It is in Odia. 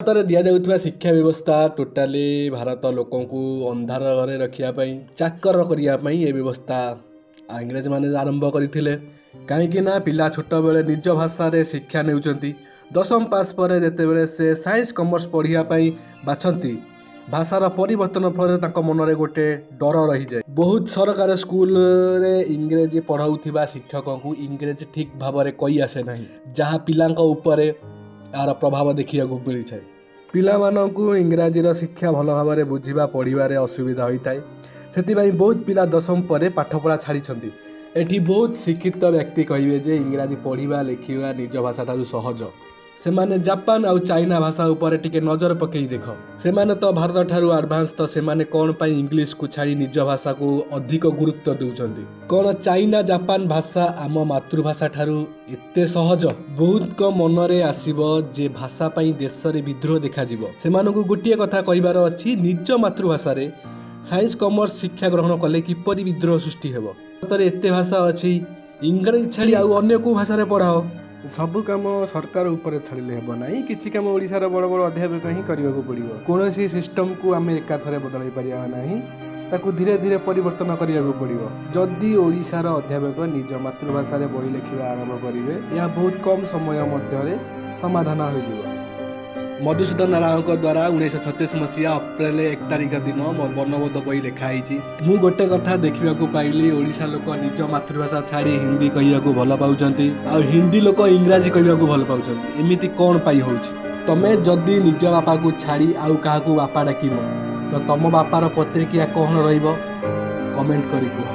ଭାରତରେ ଦିଆଯାଉଥିବା ଶିକ୍ଷା ବ୍ୟବସ୍ଥା ଟୋଟାଲି ଭାରତ ଲୋକଙ୍କୁ ଅନ୍ଧାର ଘରେ ରଖିବା ପାଇଁ, ଚାକର କରିବା ପାଇଁ ଏ ବ୍ୟବସ୍ଥା ଇଂରେଜମାନେ ଆରମ୍ଭ କରିଥିଲେ। କାହିଁକି ନା ପିଲା ଛୋଟବେଳେ ନିଜ ଭାଷାରେ ଶିକ୍ଷା ନେଉଛନ୍ତି। ଦଶମ ପାସ୍ ପରେ ଯେତେବେଳେ ସେ ସାଇନ୍ସ, କମର୍ସ ପଢ଼ିବା ପାଇଁ ବାଛନ୍ତି, ଭାଷାର ପରିବର୍ତ୍ତନ ଫଳରେ ତାଙ୍କ ମନରେ ଗୋଟେ ଡର ରହିଯାଏ। ବହୁତ ସରକାର ସ୍କୁଲରେ ଇଂରେଜୀ ପଢ଼ାଉଥିବା ଶିକ୍ଷକଙ୍କୁ ଇଂରେଜୀ ଠିକ୍ ଭାବରେ କହି ଆସେ ନାହିଁ, ଯାହା ପିଲାଙ୍କ ଉପରେ ଏହାର ପ୍ରଭାବ ଦେଖିବାକୁ ମିଳିଥାଏ। ପିଲାମାନଙ୍କୁ ଇଂରାଜୀର ଶିକ୍ଷା ଭଲ ଭାବରେ ବୁଝିବା, ପଢ଼ିବାରେ ଅସୁବିଧା ହୋଇଥାଏ। ସେଥିପାଇଁ ବହୁତ ପିଲା ଦଶମ ପରେ ପାଠପଢ଼ା ଛାଡ଼ିଛନ୍ତି। ଏଠି ବହୁତ ଶିକ୍ଷିତ ବ୍ୟକ୍ତି କହିବେ ଯେ ଇଂରାଜୀ ପଢ଼ିବା, ଲେଖିବା ନିଜ ଭାଷାଠାରୁ ସହଜ। ସେମାନେ ଜାପାନ ଆଉ ଚାଇନା ଭାଷା ଉପରେ ଟିକେ ନଜର ପକାଇ ଦେଖ। ସେମାନେ ତ ଭାରତ ଠାରୁ ଆଡ଼ଭାନ୍ସ। ତ ସେମାନେ କ'ଣ ପାଇଁ ଇଂଲିଶକୁ ଛାଡ଼ି ନିଜ ଭାଷାକୁ ଅଧିକ ଗୁରୁତ୍ୱ ଦେଉଛନ୍ତି? କ'ଣ ଚାଇନା, ଜାପାନ ଭାଷା ଆମ ମାତୃଭାଷା ଠାରୁ ଏତେ ସହଜ? ବହୁତଙ୍କ ମନରେ ଆସିବ ଯେ ଭାଷା ପାଇଁ ଦେଶରେ ବିଦ୍ରୋହ ଦେଖାଯିବ। ସେମାନଙ୍କୁ ଗୋଟିଏ କଥା କହିବାର ଅଛି, ନିଜ ମାତୃଭାଷାରେ ସାଇନ୍ସ, କମର୍ସ ଶିକ୍ଷା ଗ୍ରହଣ କଲେ କିପରି ବିଦ୍ରୋହ ସୃଷ୍ଟି ହେବ? ଭାରତରେ ଏତେ ଭାଷା ଅଛି, ଇଂରାଜୀ ଛାଡ଼ି ଆଉ ଅନ୍ୟ କେଉଁ ଭାଷାରେ ପଢ଼ାଅ। ସବୁ କାମ ସରକାର ଉପରେ ଛାଡ଼ିଲେ ହେବ ନାହିଁ। କିଛି କାମ ଓଡ଼ିଶାର ବଡ଼ ବଡ଼ ଅଧ୍ୟାପକ ହିଁ କରିବାକୁ ପଡ଼ିବ। କୌଣସି ସିଷ୍ଟମକୁ ଆମେ ଏକାଥରେ ବଦଳାଇ ପାରିବା ନାହିଁ, ତାକୁ ଧୀରେ ଧୀରେ ପରିବର୍ତ୍ତନ କରିବାକୁ ପଡ଼ିବ। ଯଦି ଓଡ଼ିଶାର ଅଧ୍ୟାପକ ନିଜ ମାତୃଭାଷାରେ ବହି ଲେଖିବା ଆରମ୍ଭ କରିବେ, ଏହା ବହୁତ କମ୍ ସମୟ ମଧ୍ୟରେ ସମାଧାନ ହୋଇଯିବ। ମଧୁସୂଦନ ରାଓଙ୍କ ଦ୍ୱାରା 1936 ମସିହା ଅପ୍ରେଲ 1 ତାରିଖ ଦିନ ବର୍ଣ୍ଣବୋଧ ବହି ଲେଖା ହେଇଛି। ମୁଁ ଗୋଟେ କଥା ଦେଖିବାକୁ ପାଇଲି, ଓଡ଼ିଶା ଲୋକ ନିଜ ମାତୃଭାଷା ଛାଡ଼ି ହିନ୍ଦୀ କହିବାକୁ ଭଲ ପାଉଛନ୍ତି ଆଉ ହିନ୍ଦୀ ଲୋକ ଇଂରାଜୀ କହିବାକୁ ଭଲ ପାଉଛନ୍ତି। ଏମିତି କ'ଣ ପାଇଁ ହେଉଛି? ତମେ ଯଦି ନିଜ ବାପାକୁ ଛାଡ଼ି ଆଉ କାହାକୁ ବାପା ଡାକିବ, ତ ତମ ବାପାର ପ୍ରତିକ୍ରିୟା କ'ଣ ରହିବ? କମେଣ୍ଟ କରି କୁହ।